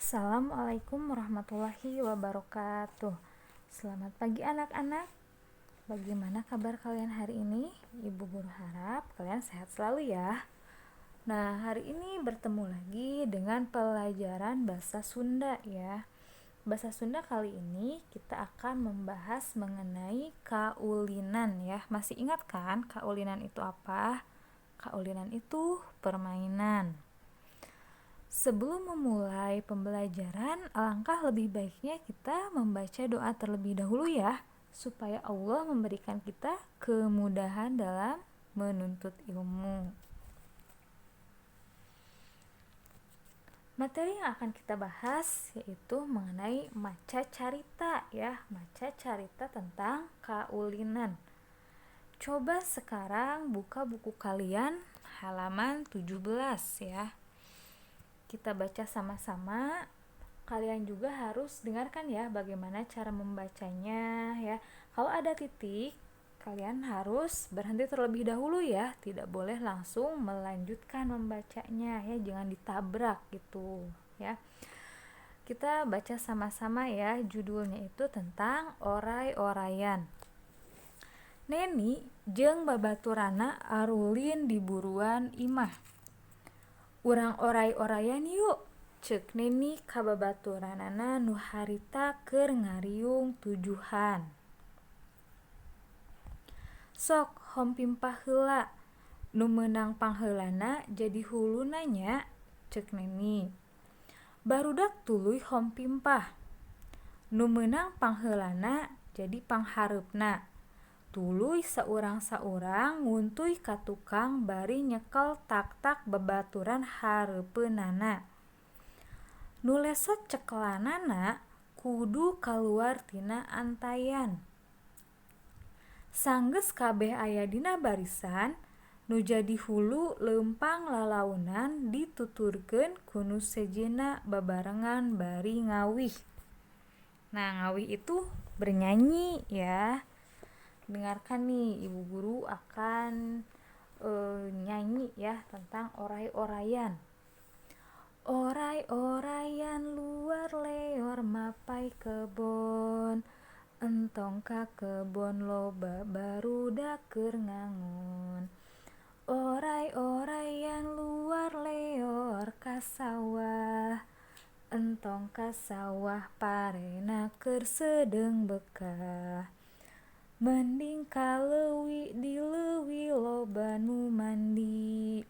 Assalamualaikum warahmatullahi wabarakatuh. Selamat pagi anak-anak. Bagaimana kabar kalian hari ini? Ibu guru harap kalian sehat selalu ya. Nah, hari ini bertemu lagi dengan pelajaran bahasa Sunda ya. Bahasa Sunda kali ini kita akan membahas mengenai kaulinan ya. Masih ingat kan kaulinan itu apa? Kaulinan itu permainan. Sebelum memulai pembelajaran, alangkah lebih baiknya kita membaca doa terlebih dahulu ya, supaya Allah memberikan kita kemudahan dalam menuntut ilmu. Materi yang akan kita bahas yaitu mengenai maca carita ya, maca carita tentang kaulinan. Coba sekarang buka buku kalian halaman 17 ya. Kita baca sama-sama. Kalian juga harus dengarkan ya bagaimana cara membacanya ya. Kalau ada titik, kalian harus berhenti terlebih dahulu ya, tidak boleh langsung melanjutkan membacanya ya, jangan ditabrak gitu ya. Kita baca sama-sama ya, judulnya itu tentang orai-oraian. Neni jeung babaturana arulin di buruan imah. Urang orai-oraian yuk, ceuk Neni ka babaturanana nu harita keur ngariung tujuhan. Sok hompimpah heula, nu meunang pangheulana jadi huluna nya, ceuk Neni. Barudak tuluy hompimpah, nu meunang pangheulana jadi panghareupna. Tuluy saurang-saurang nguntuy ka tukang bari nyekel tak-tak babaturan hareupeunana. Nu lesot cekelanana kudu kaluar tina antayan. Sanggeus kabeh aya dina barisan, nu jadi hulu leumpang lalaunan dituturkeun ku nu sejenna babarengan bari ngawih. Nah, ngawih itu bernyanyi ya. Dengarkan nih, ibu guru akan nyanyi ya tentang orai-oraian. Orai-oraian luar leor mapai kebon, entong ka kebon loba barudak keur ngangon. Orai-oraian luar leor ka sawah, entong ka sawah parena keur sedeung bekah. Mending ka leuwi di leuwi loba nu mandi,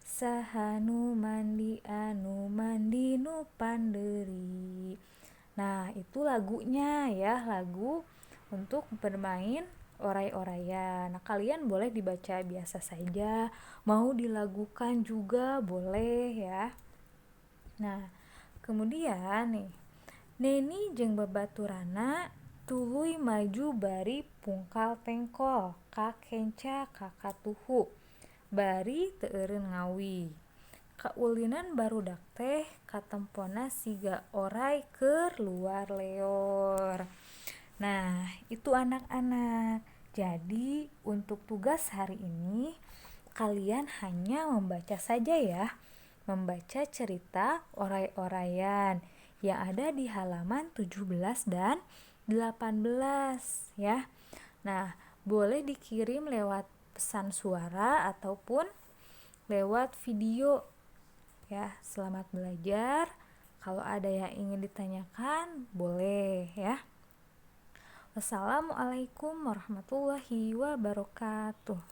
saha nu mandi anu mandi nu pandeuri. Nah, itu lagunya ya, lagu untuk bermain orai-oraian. Nah, kalian boleh dibaca biasa saja, mau dilagukan juga boleh ya. Nah, kemudian nih, Neni jeung babaturana tuluy maju bari pungkal tengkol ka kenca ka katuhu bari teu eureun ngawih. Kaulinan barudak teh katempona siga orai keur luar leor. Nah, itu anak-anak. Jadi untuk tugas hari ini kalian hanya membaca saja ya, membaca cerita orai-oraian yang ada di halaman 17 dan 18 ya. Nah, boleh dikirim lewat pesan suara ataupun lewat video ya. Selamat belajar. Kalau ada yang ingin ditanyakan boleh ya. Wassalamualaikum warahmatullahi wabarakatuh.